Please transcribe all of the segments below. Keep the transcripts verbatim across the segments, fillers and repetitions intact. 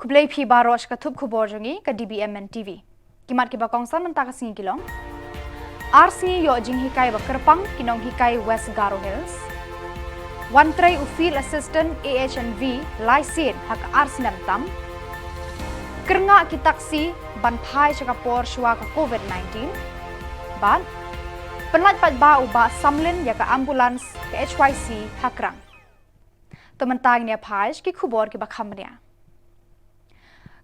Khublei phi baroh sha ka thup khubor jong ngi ka D B M N T V. Ki mat kiba kongsan mynta ka sngi ki long: Ar sngi ïoh jinghikai ba kyrpang ki nonghikai West Garo Hills. Wan trei u Field Assistant A H and V lai sien ha ka ar snem tam. Kyrngah ki taxi ban phai sha ka por shuwa ka COVID nineteen. Bad pynlait paidbah u Bah Samlin ïa ka ambulance ka H Y C ha Krang. To mynta ngin ïa phai sha ki khubor kiba kham bniah.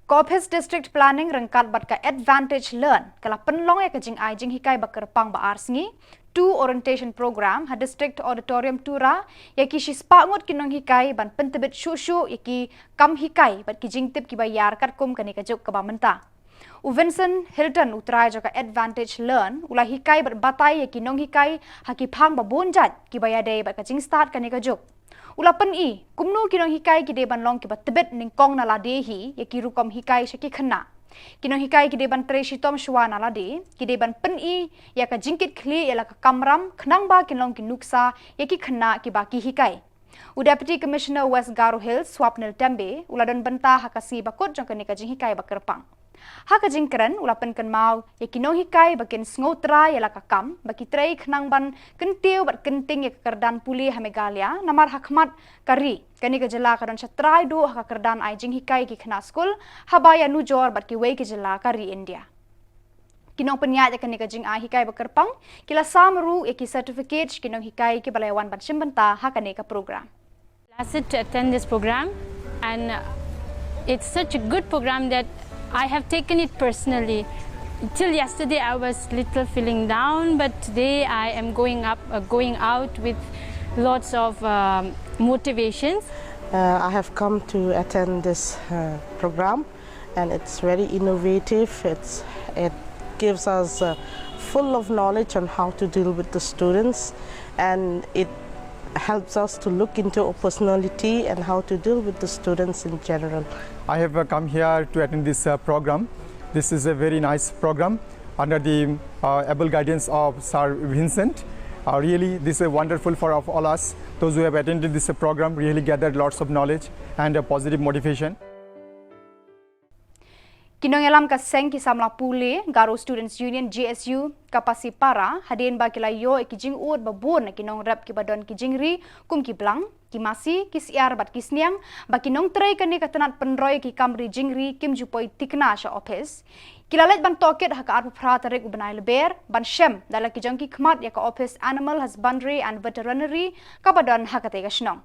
Ka Office District Planning ryngkat bad ka Advantage Learn ka la pynlong ïa ka jingai jinghikai ba kyrpang ba ar sngi, two orientation program ha District Auditorium Tura ïa ki shispah ngut ki nonghikai ban pyntbit shuh shuh ïa ki kam hikai bad ki jingtip kiba ïar katkum kane ka juk kaba mynta. U Vincent Hilton, u trai jong ka Advantage Learn, u la hikai bad batai ïa ki nonghikai ha ki phang ba bun jait kiba ïadei bad ka jingstad kane ka juk. U la pyni kumno ki nonghikai ki dei ban long kiba tbit nyngkong na lade hi ïa ki rukom hikai sha ki khynnah. Ki nonghikai ki dei ban trei shitom shuwa na lade, ki dei ban pyni ïa ka jingkitkhlieh ïa la ka kamram khnang ba kin long ki nuksa ïa ki khynnah kiba ki hikai. U Deputy Commissioner West Garo Hills, Swapnil Tembe, u la don bynta ha ka sngi ba kut jong kane ka jinghikai ba kyrpang. Ha ka jingkren, u la pynkynmaw ïa ki nonghikai ba kin sngewtrai ïa la ka kam ba ki trei khnang ban kyntiew bad kynting ïa ka kyrdan pule ha Meghalaya, namar ha khmat ka ri kane ka jylla ka don sha trai duh ha ka kyrdan ai jinghikai ki khynnah skul haba ïanujor bad kiwei ki jylla ka ri India. Ki nongpynïaid ïa kane ka jingai hikai ba kyrpang ki la sam ruh ïa ki certificate ki nonghikai kiba la ïa wan ban shim bynta ha kane ka program. Blessed to attend this program, and uh, it's such a good program that I have taken it personally. Till yesterday, I was little feeling down, but today I am going up, uh, going out with lots of um, motivations. Uh, I have come to attend this uh, program, and it's very innovative. It's, it gives us uh, full of knowledge on how to deal with the students, and it helps us to look into our personality and how to deal with the students in general. I have uh, come here to attend this uh, program. This is a very nice program under the uh, able guidance of Sir Vincent. Uh, really, this is wonderful for of all us. Those who have attended this uh, program really gathered lots of knowledge and a positive motivation. Ki nongïalam ka seng ki samla pule Garo Students Union, G S U, Kapasipara, hadien ba ki la ïoh ïa ki jingud ba bun na ki nongrep kiba don ki jingri kum ki blang, ki masi, ki syiar bad ki sniang, ba ki nongtrei kane ka tnat pynroi ïa ki kam ri jingri kim ju poi thikna sha ophis. Ki la leit ban tohkit ha ka arphew phra tarik u bnai Lber ban shem da la ki jong ki khmat ïa ka ophis Animal Husbandry and Veterinary kaba don ha katei ka shnong.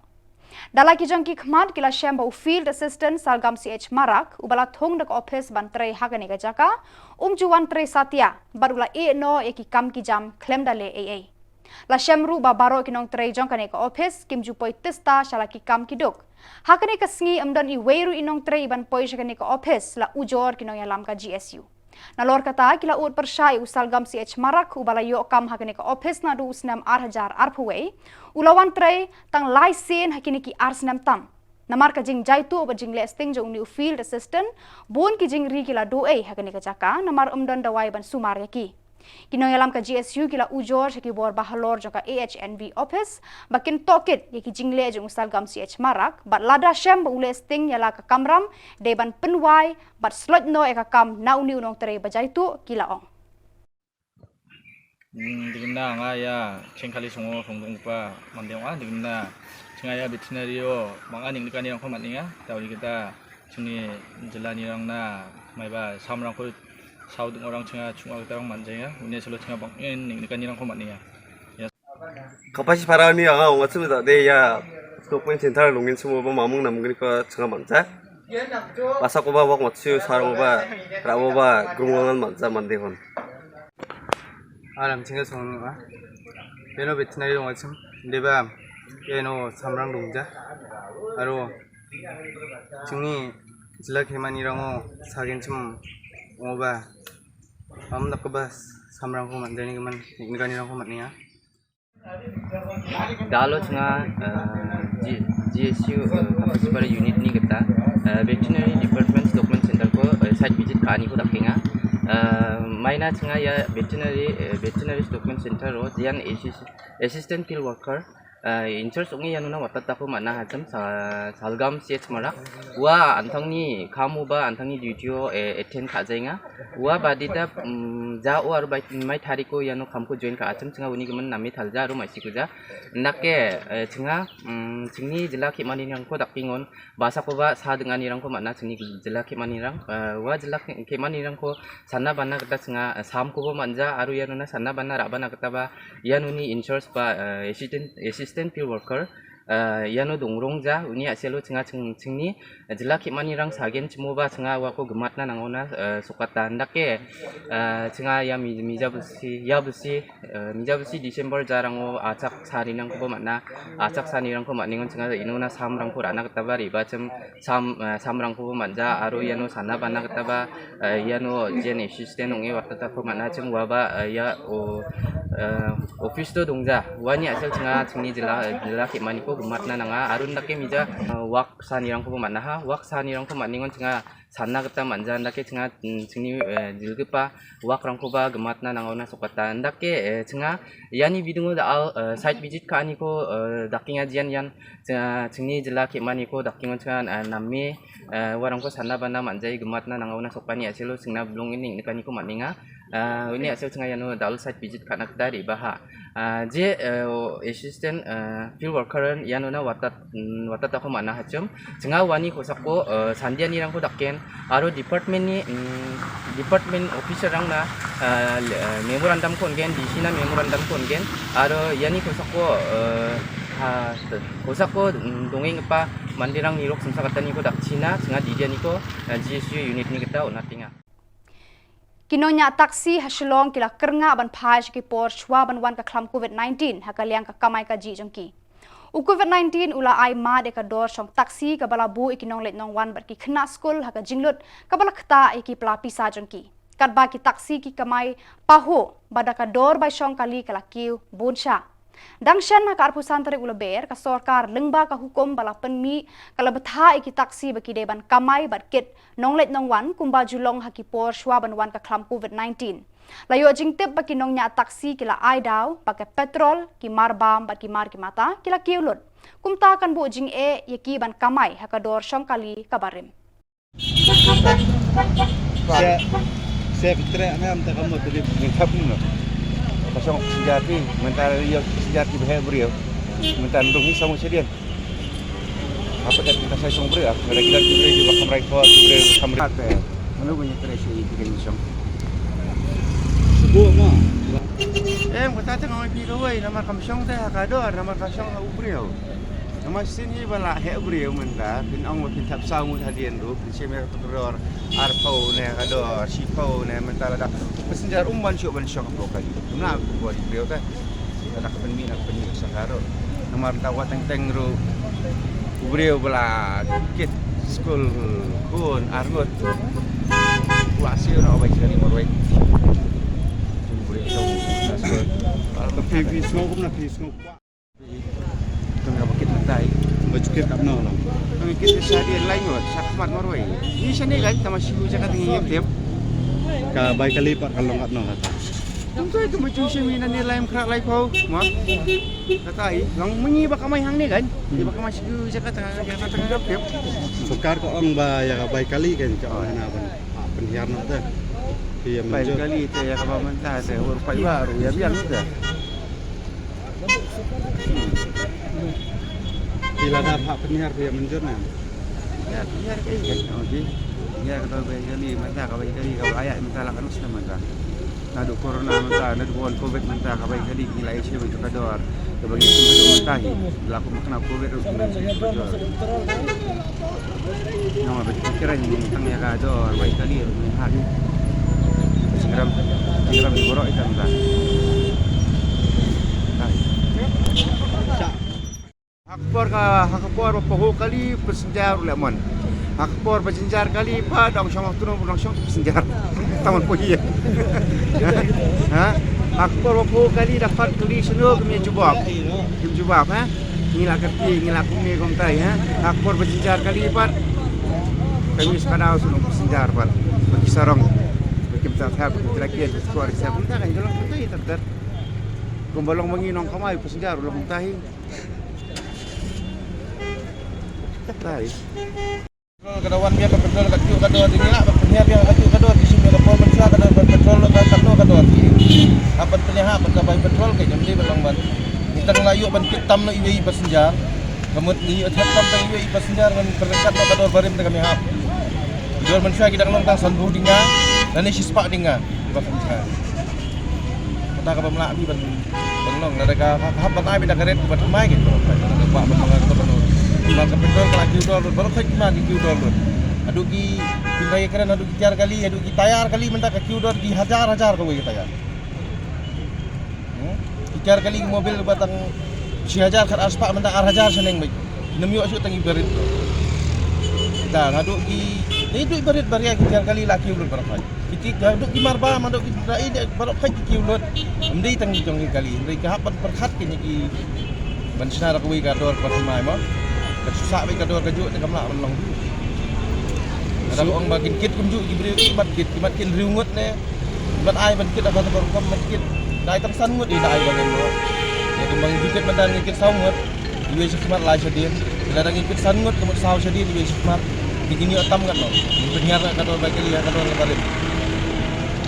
Da la ki jong ki khmat ki la shem ba u Field Assistant Salgam C H Marak, uba la thung da ka ophis ban trei ha kane ka jaka, um ju wan trei satia bad u la ïeh noh ïa ki kam ki jam khlem da leh ei ei. La shem ruh ba baroh ki nongtrei jong kane ka ophis kim ju poi tista sha la ki kam ki duk. Ha kane ka sngi ym don iwei ruh i nongtrei i ban poi sha kane ka ophis, la ujor ki nongïalam ka G S U. Nalor kata, ki la ud pyrshah ïa u Salgam C H Marak, uba la ïoh kam ha kane ka ophis naduh u snem ar hajar arphew wei. U la wan trei tang lai sien ha kine ki ar snem tam. Namar ka jingjaituh bad jingleh sting jong une u Field Assistant, bun ki jingri ki la duh ei ha kane ka jaka, namar ym don dawai ban sumar ïa ki. Ki nongïalam ka G S U ki la ujor sha ki bor bahalor jong ka A H and V ophis ba kin tohkit ïa ki jingleh jong u Salgam C H Marak, bad lada shem ba u leh sting ïa la ka kamram, dei ban pynwai bad sloit noh ïa ka kam na une u nongtrei ba jaituh, ki la ong. Dikna nga ïa Chengkhali Songo Songdong pa Mandeng wa dikna chenga ïa veterinary o manga ning dikani rong khomat ninga tau dikita chungi jelani rong na mai ba samrang khoi Saw ding orang chenga chunga kita orang manja ya. Unia selo chenga bang en ning kan nirang komat nia. Kapasi para ni anga ong atsu da de ya. Stockman center lungin semua ba mamung nam gini ko chenga manja. Pasa ko ba wak matsu sarong ba rawo ba grungangan manja mande hon. Alam chenga song ni ba. Beno veterinary long atsum. Deba beno samrang dungja. Aro Chini jila khemani rango sagin chum oba am dak ba samrang ko man dani man nikani rango man nia. Dalo chenga GSU Kapasipara unit ni kita veterinary department development center ko site visit kani ko dakenga. Maina chenga ya veterinary veterinary development center ro jian assistant field worker. Eh, in charge ong ïa nuna watat ta ko mana hajam sa Salgam C H Marak. Wa antang ni kamu ba antang ni duty o, eh, attend ka jainga. Wa ba dita, mm, ja o ar bai mai tari ko ïa no kam ko join ka acham chinga uni kemen nami thalja ru mai sikuja. Nake, eh, chinga, mm, chingni jila ki mani nang ko dak pingon. Basa ko ba sa dengan irang ko mana chingni jila ki mani rang. Eh, wa jila ki mani rang ko sana bana kata chinga, eh, sam ko bo manja aru ïa nuna sana bana ra bana kata ba ïa nuni in charge ba, eh, assistant, assistant field worker, eh, ïa no dungrong ja, uni aselo chinga ching, chingni, eh, jila ki mani rang sagen chimo ba chinga wa ko gemat na nangona, eh, sukata ndake, eh, chinga ïa mi, mi ja busi, ïa busi, eh, mi ja busi December ja rang o achak sani rang ko ba mana, achak sani rang ko mani ngon chinga ino na sam rang ko rana kata ba ri ba chem sam, eh, sam rang ko ba manja aru ïa no sana bana kata ba, eh, ïa no jen assistant ong e waktu ta ko mana chem wa ba, eh, ïa o, eh, office to dongja. Wani asel chinga chingni jila, jila ki mani ko gemat na nanga. Arun dake mija, eh, wak sani rang ko mana ha. Wak sani rang ko mani ngon chinga sana kata manja dake chinga, mm, chingni, eh, jil ke pa wak rang ko ba gemat na nanga na sokata. Dake, eh, chinga yani bidung da al, eh, site visit ka ani ko, eh, dake nga jian yan chinga chingni jila ki mani ko dake ngon chinga, eh, nami, eh, warang ko sana bana manjai gemat na nanga na sokani aselo chingna blung ini kani ko maninga. Ah, uni asel chinga ïa no dal site visit ka nak dari baha. Ah, je, eh, assistant, eh, field worker ïa no na watat, mm, watat ako mana hachum. Chinga wani ko sako, eh, sandia ni rang ko dakken. Aro department ni, mm, department officer rang na, eh, le-, eh, memorandum ko ngen, D C na memorandum ko ngen. Aro yani ko sako, eh, ha, ko sako, mm, dongeng apa mandirang ni rok semsa kata ni ko dak China, chinga di dia ni ko, eh, G S U unit ni kita unatinga. Ki nongñiah taxi ha Shillong ki la kyrngah ban phai sha ki por shuwa ban wan ka khlam covid nineteen ha ka liang ka kamai kajih jong ki. U covid nineteen u la ai mad ïa ka dor shong taxi kaba la buh ïa ki nongleit nongwan bad ki khynnah skul ha ka jinglut kaba la ktah ïa ki pla pisa jong ki. Katba ki taxi ki kamai pahuh ba da ka dor bai shong kali ka la kiew bun sha. Dang shen ha ka arphew san tarik u Lber, ka sorkar lyngba ka hukum ba la pynmih ka la bthah ïa ki taxi ba ki dei ban kamai bad kit nongleit nongwan kumba ju long ha ki por shuwa ban wan ka khlam covid nineteen. La ïoh jingtip ba ki nongñiah taxi ki la ai daw ba ka petrol, ki mar bam bad ki mar ki mata ki la kiew lut. Kumta kan buh jingeh ïa ki ban kamai ha ka dor shong kali kaba rim. Sep, sep treh ne am ta ka mut dip. Ning thap ni no. Ka shong sejati, mental yo sejati bahaya brio. Mental dong ni sama sedian. Apa dah kita saya song brio, ah, regular ki brio juga kamrai ko, ki brio kamrai. Apa? Mana punya treh sih itu kan shong. Sebut mah. Eh, kata tengok pi kawai, nama kam shong teh ka dor, nama kam shong u brio. Namar shisien hi ba la heh briew mynta, phin ong ba phin thap saw ngut hadien ruh, phin shim ïa ka dor arphew ne ka dor shiphew ne mynta lada passenger um ban shuh ban shong hapoh kali. Kumno ka bor briew te. Lada ka pynmih na ka pynmih sha ka ruh. Namar mynta wat teng teng ruh u briew ba la kit skul khun ar ngut. Wa siew na bai kali marwei. U briew shong skul. Phi phi sngew kumno phi sngew. Tang ka bakit mynta i. Ba ju kit katno la. Tang kit sa di lai ngot, sa khmat marwei. Ni sa ni kan, tama shi u jaka tingi yem tem. Ka bai kali pat ka long katno la ta. Tang tu itu maju shi mi na ni lai mkra lai pau. Ma. Kata i, lang mengi ba kamai hang ni kan. Ni ba kamai shi u jaka tanga, jaka tanga yem tem. Sorkar ka ong ba ïa ka bai kali kan, ka ong hana ban. Ah, pynhiar noh te. Bai kali te ïa ka ba mynta te, ur pai baru ïa biang te. Phi la dap hap pynhiar phi ïa mynjur ne? Ïa pynhiar ka ïa ka, oh, ji. Ïa ka bai kali mynta ka bai kali ka ba ïa mynta la ka nus na mynta. Naduh corona mynta, naduh wan covid mynta ka bai kali ki la ïa shi bai ka dor. Ka bai kali mynta hi. La ku makna covid ruh ki la ïa shi bai ka dor. Nong ba ki kren ni tang ïa ka dor bai kali ni ha. Singram, singram ni borok ikan ta. Ha ka por ka, ha ka por ba pahu kali passenger u lemon. Ha ka por ba jinjar kali pa dong shong tu dong shong passenger. Taman po hi. Ha? Ha ka por ba pahu kali dapat kali sunu kami jubab. Kim jubab ha? Ngi la kyrti, ngi la kumne kumtai, ha? Ha ka por ba jinjar kali pat. Kami sekadar sunu passenger pat. Bagi sarong. Bagi minta help, bagi terakhir, bagi keluar siap. Minta kan jalan kumtai ter ter. Kumba long mangi nong kamai passenger long kumtai. Petrol ka da wan biang, ka petrol ka juh ka dor, ngi lah ban pynhiar biang ka juh ka dor, ki shim ïa ka por mynshuwa ka dor, ban petrol ka katno ka dor. Hap ban pynhiar, hap ban ka bai petrol ka jam dei ban long ban. Ngi tang la ïoh ban kit tam noh iwei i passenger. Ka mut ngi ïoh thep tam tang iwei i passenger ngan pynryngkat noh ka dor barim te ka mihap. Dor mynshuwa ki dang long tang sanphew dynga, lane shispah dynga i passenger. Kata ka bym lah beit ban, ban long, lada ka hap, hap ban ai beit da ka rate kaba thymmai kein baroh khoit, lada ka kwah ban long ka, ka ban long. Ba ka petrol ka la kiew dor lut, baroh khoit ki ma ki kiew dor lut. Haduh ki Hyundai kren, haduh ki tiar kali, haduh ki tayar kali mynta ka kiew dor ki hajar hajar kawei ka tayar. Hmm? Ki tiar kali ki mobil ba tang shi hajar khat arspah mynta ar hajar shaneng beit. Nym ïoh shuh tang i barit. Da haduh ki, haduh i barit baria ki tiar kali la kiew lut baroh khoit. Ki ti, haduh ki marbam, haduh ki rai de baroh khoit ki kiew lut. Ym dei tang ki jong ki kali, ym dei, ka hap ban pyrkhat kine ki ban shna da kawei ka dor kaba thymmai mo. Ka shu sah beit ka dor ka juh te kam lah ban long. Lada ka ong ba kin kit kumjuh ki briew, ki mat kit, ki mat kit hynriew ngut ne. Mat ai ban kit, aba te ka rukom mat kit. Da ai tang san ngut, i da ai ban em mo. Ïa kumba ngi kit mynta ngi kit saw ngut. Iwei shi khmat lai shadien. Lada ngi kit san ngut, ka mut saw shadien iwei shi khmat. Te kin ïoh tam katno? Ngi pynhiar ka dor bai kali, ka dor kaba rim.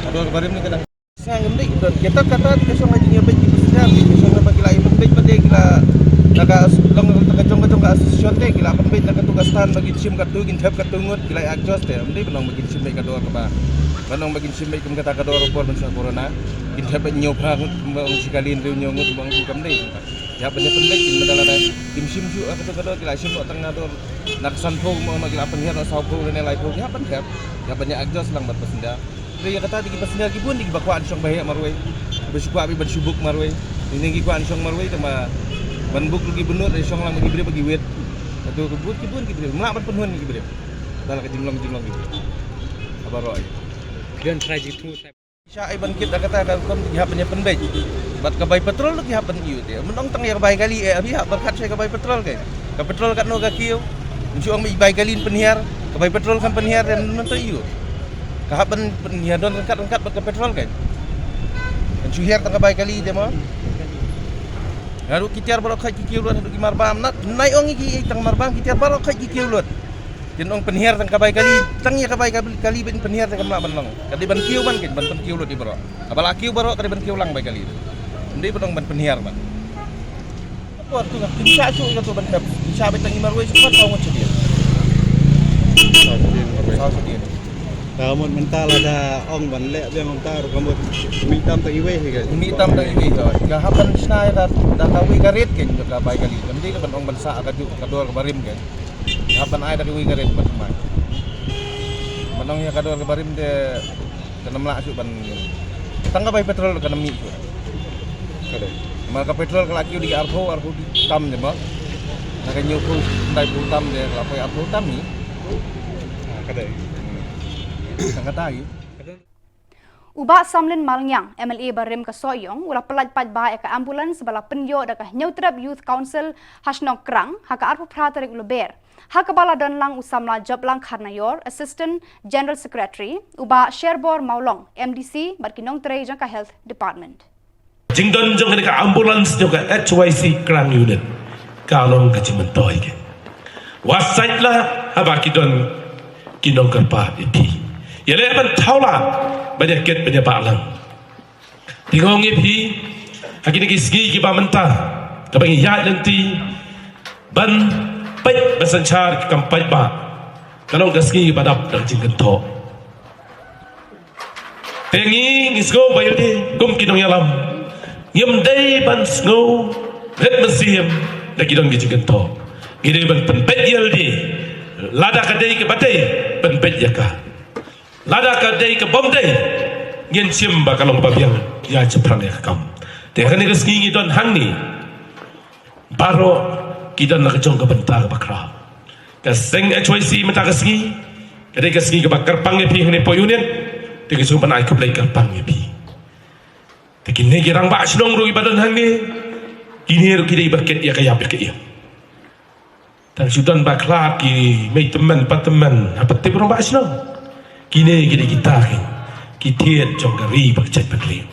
Ka dor kaba rim ne ka dang. Sa ngam dei don. Kita kata di ka shong ka jingïabeit ki passenger, di ka shong ba ki la ïa pynbeit pat de ki la, na ka long ka jong ka jong ka association te ki la pynbeit na katu ka stand ba kin shim katu, kin thep katu ngut, ki la ïa adjust te. Ngam dei ban ong ba kin shim beit ka dor kaba, ban ong ba kin shim beit kum kata ka dor por ban sa corona. Kin thep beit hynñiew phra ngut, kumba ong shi kali hynriew hynñiew ngut, kumba ong shi kam dei. Ïa ban ïa pynbeit kin, mynta lada kim shim shuh katu ka dor, ki la shim noh tang na dor na ka sanphew, mo, ma ki la pynhiar noh sawphew lane laiphew, ïa ban thep, ïa ban ïa adjust lang bad passenger. Hynrei ïa kata te ki passenger ki bun de kiba kwah ban shong ba heh marwei, kiba shu kwah beit ban shu book marwei. Ine ki kwah ban shong marwei, tangba ban book ruh ki bun lut, shong lang bad ki briew ba ki wait. Hato ki bun, ki bun ki briew, ym lah ban pynhun ki briew da la ka jinglong jinglong ki briew. Kaba roi. Ki don try jingthmu. Shah ai ban kit da kata ka rukom, ki hap ban ïa pynbeit. Bad ka bai petrol ruh ki hap ban ïoh te. Ym dei tang ïa ka bai kali eh, abi hap pyrkhat sha ka bai petrol ke. Ka petrol katno ka kiew. Ym shu ong ba i bai kali yn pynhiar, ka bai petrol kam pynhiar, te ym dei ïoh. Ka hap ban pynhiar don ryngkat ryngkat bad ka petrol ke. Ym shu hiar tang ka bai kali te mo. Haduh ki tiar baroh khoit ki kiew lut, haduh ki marbam. Na, nai ong ïa ki tang marbam, ki tiar baroh khoit ki kiew lut. Kin ong pynhiar tang ka bai kali, tang ïa ka bai kali, kali ban pynhiar te kam lah ban long. Ka dei ban kiew ban kin, ban pynkiew lut ïa baroh. Haba la kiew baroh ka dei ban kiew lang bai kali. Ym dei ban ong ban pynhiar ban. Por tu kin shah shuh ïa tu ban thep. Kin shah beit tang i marwei shuh ban tang ngut shuh dia. Saw shuh dia. Saw shuh dia. Ka mut mynta lada ong ban leh biang mynta ruh ka mut mih tam tang iwei hi ka. Mih tam tang iwei ka. Ka hap ban shna ïa ka, da kawei ka rate kein ka bai kali. Ym dei ka ban ong ban sah ka juh ka dor kaba rim kein. Hap ban ai da kiwei ka rate ba thymmai. Ban ong ïa ka dor kaba rim te kan ym lah shuh ban. Tang ka bai petrol kan ym mih shuh. Ka dei. Ma ka petrol ka la kiew da ki arphew, arphew tam te mo. Na ka hynñiewphew, laiphew tam te ka la poi arphew tam hi. Ah, ka dei. Hmm. Tang kata hi. U Bah Samlin Malngiang, M L A barim ka Sohiong, u la pyllait paidbah ïa ka ambulance ba la pynïoh da ka Hynñiewtrep Youth Council ha shnong Krang, ha ka arphew phra tarik u Lber. Ha kaba la don lang u samla Joplang Kharnaior, Assistant General Secretary, u Bah Sherbor Mawlong, M D C, bad ki nongtrei jong ka Health Department. Jingdon jong kane ka ambulance jong ka H Y C Krang Unit ka long ka jingmyntoi ka. Wat sait la haba ki don ki nongkyrpad ïa phi. Ïaleh ban thaw lad ban ïa kit ban ïa bah lang. Te nga ong ïa phi ha kine ki sngi kiba mynta kaba ngi ïaid lynti ban peit ban synshar ki kam paidbah ka long ka sngi ba dap da ka jingkynthoh. Te ngi, ngi sngew ba ïalade kum ki nongïalam ngim dei ban sngew rit mynsiem da ki don ki jingkynthoh. Ngi dei ban pynbeit ïalade, lada ka dei kaba dei pynbeit ïa ka. Lada ka dei ka bym dei ngin shim ba ka long ba biang ïa shaphrang ïa ka kam. Te ha kane ka sngi ngi don hangne. Baroh ki don la ka jong ka bynta kaba khraw. Ka seng H Y C mynta ka sngi ka dei ka sngi kaba kyrpang ïa phi hangne poh unit. Te ka sngi ban ai khublei kyrpang ïa phi. Te kine ki rangbah shnong ruh kiba don hangne, kine ruh ki dei ba kit ïa ka ïap ïa ka im. Tang shu don ba khlad ki mei tymmen pa tymmen ha patip rangbah shnong. Kine ki dei kita ki, ki thied jong ka ri bad ka jaitbynriew.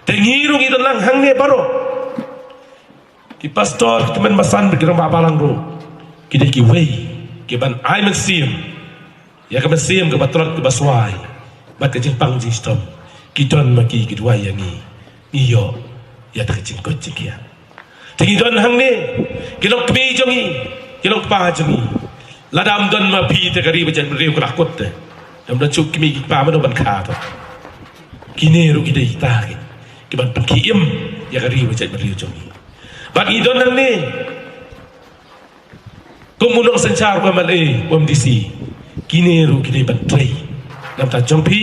Te ngi ruh ngi don lang hangne baroh. Ki pastor, ki tymmen basan, ki rangbah balang ruh. Ki dei kiwei kiban ai mynsiem ïa ka mynsiem kaba tlot kaba swai bad ka jingpang jingshitom. Ki don ma ki, ki duwai ïa ngi, ngi ïoh ïa ka jingkoit jingkhiah. Te ngi don hangne, ki long kmie jong ngi, ki long kpa jong ngi. Lada ym don ma phi te ka ri ba jaitbynriew ka la kut te. Ym don shuh kmie ki kpa mano ban kha to. Kine ruh ki dei kita ki, kiban pynkhie im ïa ka ri ba jaitbynriew jong ngi. Bad ngi don hangne kum u nongsynshar, u MLA, u MDC, kine ruh ki dei ban trei na bynta jong phi,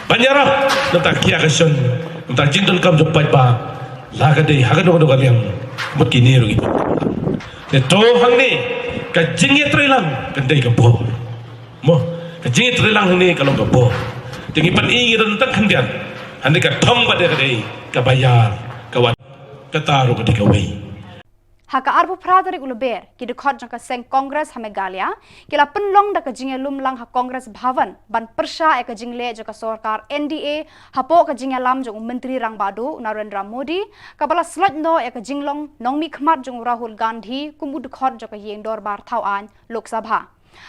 ban ïarap na bynta ka khia ka shon, na bynta jingdonkam jong u paidbah, la ka dei ha kano kano ka liang. Mut kine ruh ki dei. Te to hangne ka jingïatreilang kan dei ka bor. Mo, ka jingïatreilang hangne ka long ka bor. Te ngi pyni ngi don tang khyndiat. Hangne ka thong pat ka dei kaba ïar, ka wan, kata ruh ka dei kawei. Ha ka arphew phra tarik u Lber, ki dkhot jong ka seng Congress ha Meghalaya ki la pynlong da ka jingïalum lang ha Congress Bhavan ban pyrshah ïa ka jingleh jong ka sorkar NDA hapoh ka jingïalam jong u Myntri Rangbah Duh u Narendra Modi, kaba la sloit noh ïa ka jinglong nongmihkhmat jong u Rahul Gandhi kum u dkhot jong ka ïing dorbar thaw aiñ Lok Sabha.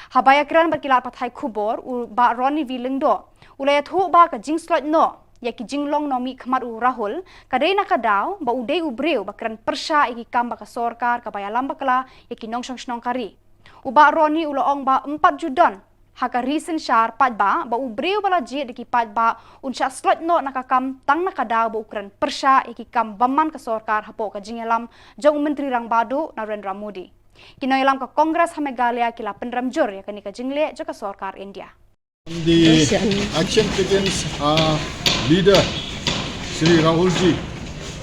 Haba ïakren bad ki lad pathai khubor, u Bah Ronnie V Lyngdoh u la ïathuh ba ka jingsloit noh ïa ki jinglong nongmihkhmat u Rahul ka dei na ka daw ba u dei u briew ba kren pyrshah ïa ki kam ba ka sorkar kaba ïalam bakla ïa ki nongshong shnong ka ri. U Bah Ronnie u la ong ba ym pat ju don ha ka ri synshar paidbah ba u briew ba la jied da ki paidbah un shah sloit noh na ka kam tang na ka daw ba u kren pyrshah ïa ki kam bymman ka sorkar hapoh ka jingïalam jong u Myntri Rangbah Duh Narendra Modi. Ki nongïalam ka Congress ha Meghalaya ki la pynrem jur ïa kane ka jingleh jong ka sorkar India. The action against our leader, Shri Rahul ji.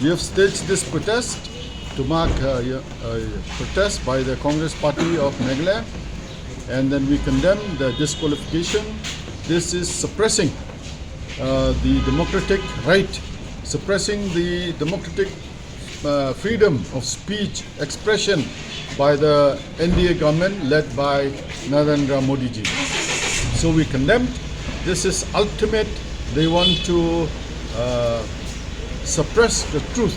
We have staged this protest to mark uh, a protest by the Congress Party of Meghalaya, and then we condemn the disqualification. This is suppressing uh, the democratic right, suppressing the democratic uh, freedom of speech, expression by the NDA government led by Narendra Modi ji. So we condemn. This is ultimate. They want to uh, suppress the truth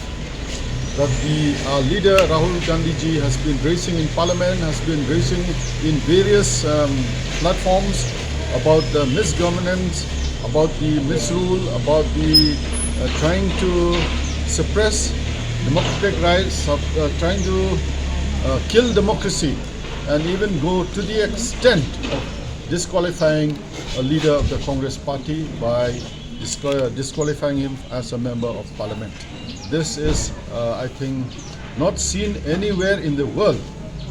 that the uh, leader Rahul Gandhi ji has been raising in parliament, has been raising in various um, platforms about the misgovernance, about the misrule, about the uh, trying to suppress democratic rights, of, uh, trying to uh, kill democracy, and even go to the extent of disqualifying a leader of the Congress party by disqual- disqualifying him as a member of parliament. This is, uh, I think, not seen anywhere in the world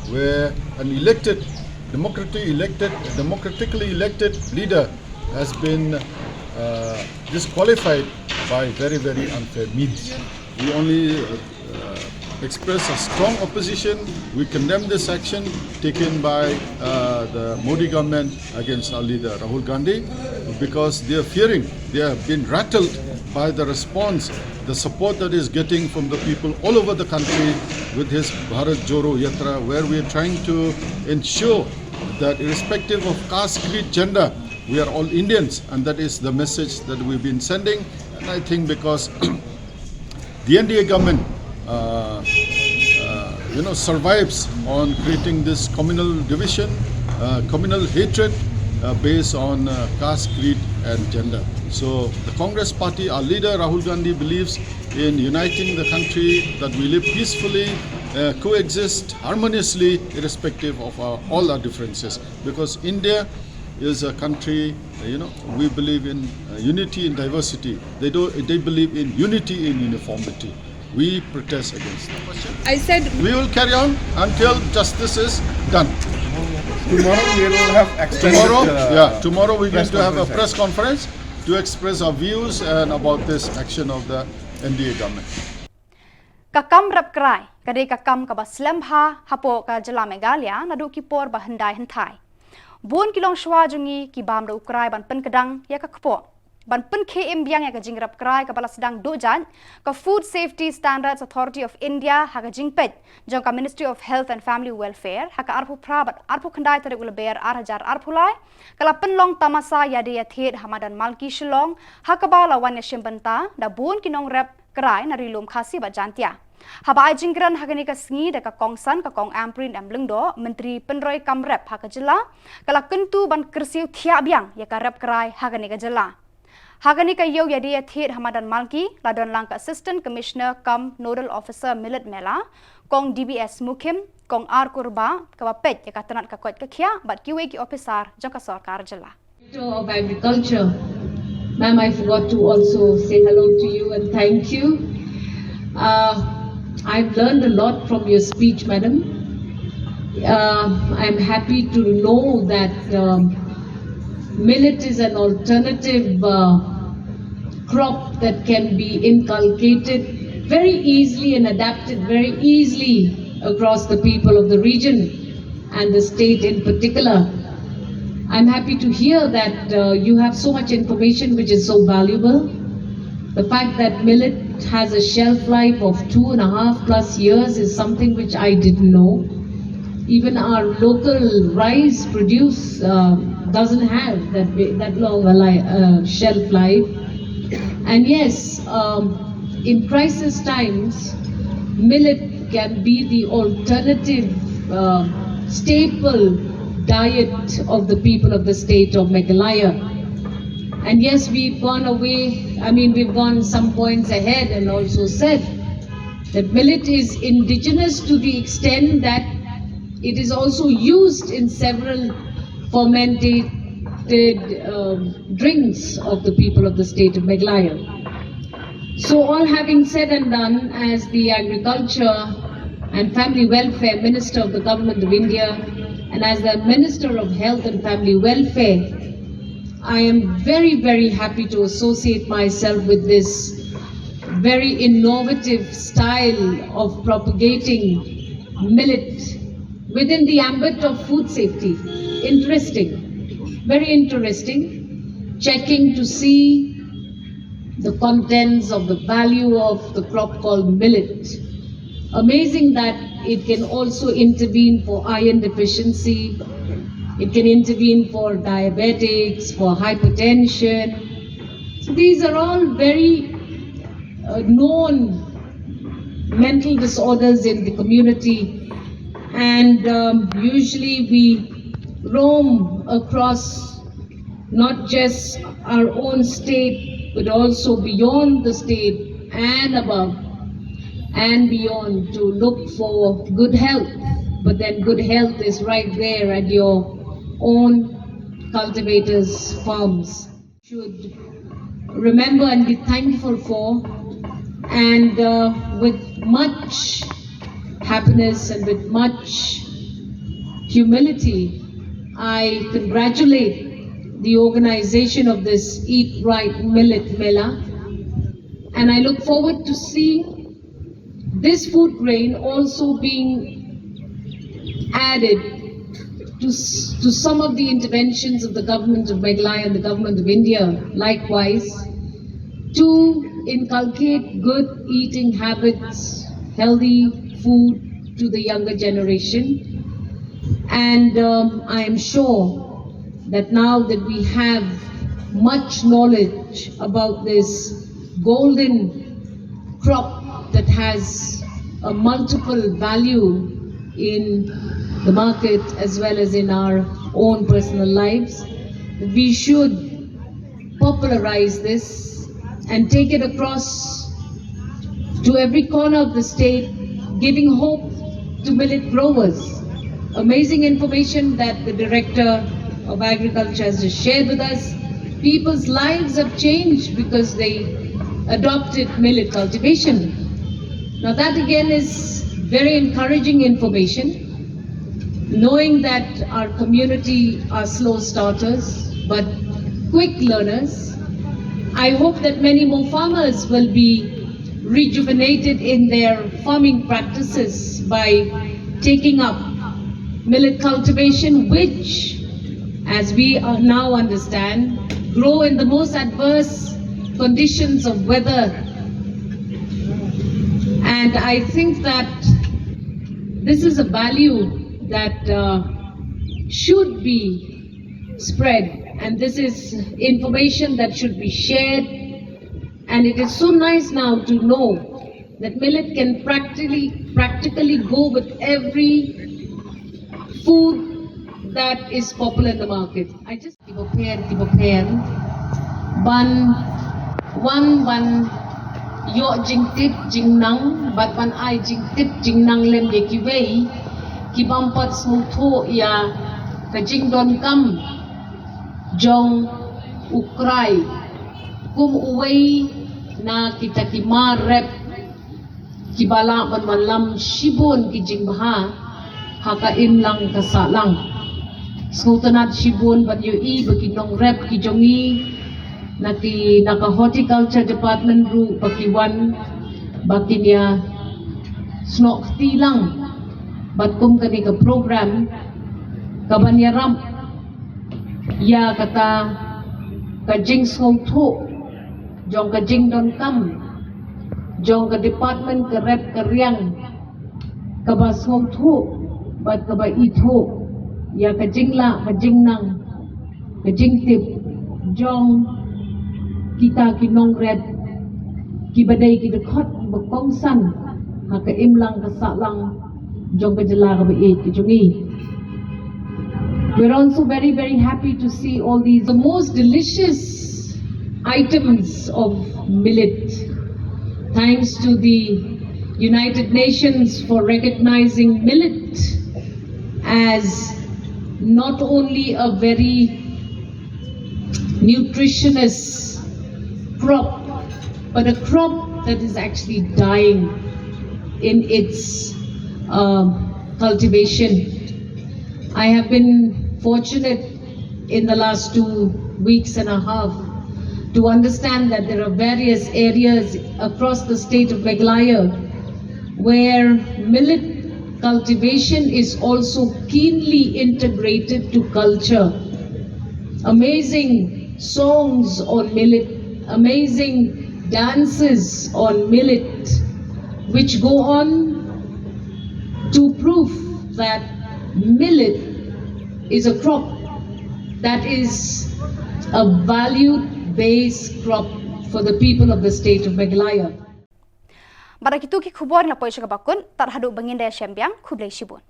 where an elected, democratically elected, democratically elected leader has been uh, disqualified by very, very unfair means. We only uh, express a strong opposition. We condemn this action taken by uh, the Modi government against our leader Rahul Gandhi, because they are fearing, they have been rattled by the response, the support that is getting from the people all over the country with his Bharat Jodo Yatra, where we are trying to ensure that irrespective of caste, creed, gender, we are all Indians, and that is the message that we've been sending. And I think because the N D A government, uh, uh, you know, survives on creating this communal division, uh, communal hatred uh, based on uh, caste, creed, and gender. So the Congress party, our leader Rahul Gandhi believes in uniting the country, that we live peacefully, uh, coexist harmoniously, irrespective of our, all our differences. Because India is a country, uh, you know, we believe in uh, unity in diversity. They do, they believe in unity in uniformity. We protest against that. I said we will carry on until justice is done. Tomorrow we will have extended, tomorrow, uh, yeah, tomorrow we're going to have a press conference to express our views and about this action of the N D A government. Ka kam rep krai ka dei ka kam kaba slem bha hapoh ka jylla Meghalaya naduh ki por ba hyndai hynthai. Bun ki longshuwa jong ngi ki bam da u krai ban pynkdang ïa ka kpoh, ban pynkhie im biang ïa ka jingrep krai kaba la sdang duh jait ka Food Safety Standards Authority of India ha ka jingpeit jong ka Ministry of Health and Family Welfare ha ka arphew phra bad arphew khyndai tarik u Lber ar hajar arphew lai. Ka la pynlong tamasa ïadei ïathied ha madan Malki Shillong, ha kaba la wan ïashim bynta da bun ki nongrep krai na Ri Lum Khasi bad Jaintia. Haba ai jingkren ha kane ka sngi da ka kongsan ka Kong Ampareen M Lyngdoh, Myntri Pynroi kam rep ha ka jylla, ka la kyntu ban kyrsiew thiah biang ïa ka rep krai ha kane ka jylla. Ha kane ka ïew ïadie ïathied ha madan Malki, la don lang ka Assistant Commissioner cum Nodal Officer Millet Mela, Kong D B S Mukhim, Kong R Kurbah, kaba peit ïa ka tnat ka koit ka khiah bad kiwei ki ophisar jong ka sorkar jylla. Minister of Agriculture. Ma'am, I forgot to also say hello to you and thank you. Uh, I've learned a lot from your speech, madam. Uh, I'm happy to know that um, millet is an alternative uh, crop that can be inculcated very easily and adapted very easily across the people of the region and the state in particular. I'm happy to hear that uh, you have so much information which is so valuable. The fact that millet has a shelf life of two and a half plus years is something which I didn't know. Even our local rice produce uh, doesn't have that big, that long a li- uh, shelf life. And yes, um, in crisis times, millet can be the alternative uh, staple diet of the people of the state of Meghalaya. And yes, we've gone away, I mean, we've gone some points ahead and also said that millet is indigenous to the extent that it is also used in several fermented um, drinks of the people of the state of Meghalaya. So, all having said and done, as the Agriculture and Family Welfare Minister of the Government of India and as the Minister of Health and Family Welfare, I am very, very happy to associate myself with this very innovative style of propagating millet within the ambit of food safety. Interesting, very interesting. Checking to see the contents of the value of the crop called millet. Amazing that it can also intervene for iron deficiency, it can intervene for diabetics, for hypertension. So these are all very uh, known mental disorders in the community, and um, usually we roam across not just our own state but also beyond the state and above and beyond to look for good health. But then good health is right there at your own cultivators' farms. Should remember and be thankful for. And uh, with much happiness and with much humility, I congratulate the organization of this Eat Right Millet Mela. And I look forward to seeing this food grain also being added to, to some of the interventions of the government of Meghalaya and the government of India, likewise, to inculcate good eating habits, healthy food to the younger generation. And um, I am sure that now that we have much knowledge about this golden crop that has a multiple value in the market as well as in our own personal lives, we should popularize this and take it across to every corner of the state, giving hope to millet growers. Amazing information that the Director of Agriculture has just shared with us. People's lives have changed because they adopted millet cultivation. Now, that again is very encouraging information, knowing that our community are slow starters but quick learners. I hope that many more farmers will be rejuvenated in their farming practices by taking up millet cultivation, which, as we uh, now understand, grow in the most adverse conditions of weather. And I think that this is a value that uh, should be spread, and this is information that should be shared. And it is so nice now to know That millet can practically practically go with every food that is popular in the market. I just kiba pher kiba pher ban wan ban ïoh jingtip jingnang bad ban ai jingtip jingnang lem ïa kiwei ki bym pat sngewthuh ïa ka jingdonkam jong u Krai kum uwei na kita ki mar rep kiba lah ban wallam shibun ki jingbha ha ka imlang ka sahlang. Sngewtynnat shibun ban ïohi ba ki nongrep ki jong ngi na ki na ka horticulture department ruh ba ki wan ba kin ïa snoh kti lang bad kum kane ka program ka ban ïarap ïa kata ka jingsngewthuh jong ka jingdonkam jong ka department ka rep ka riang kaba sngewthuh bad kaba ithuh ïa ka jinglah ka jingnang ka jingtip jong kita ki nongrep kiba dei ki dkhot kiba kongsan ha ka imlang ka sahlang jong ka jylla kaba ïeit ka jong ngi. We're also very, very happy to see all these, the most delicious items of millet. Thanks to the United Nations for recognizing millet as not only a very nutritious crop, but a crop that is actually dying in its uh, cultivation. I have been fortunate in the last two weeks and a half to understand that there are various areas across the state of Meghalaya where millet cultivation is also keenly integrated to culture. Amazing songs on millet, amazing dances on millet, which go on to prove that millet is a crop that is a valued base crop for the people of the state of Meghalaya. Bad da kitu ki khubor nga poi sha kaba kut, tad haduh ba ngin da ïashem biang, khublei shibun.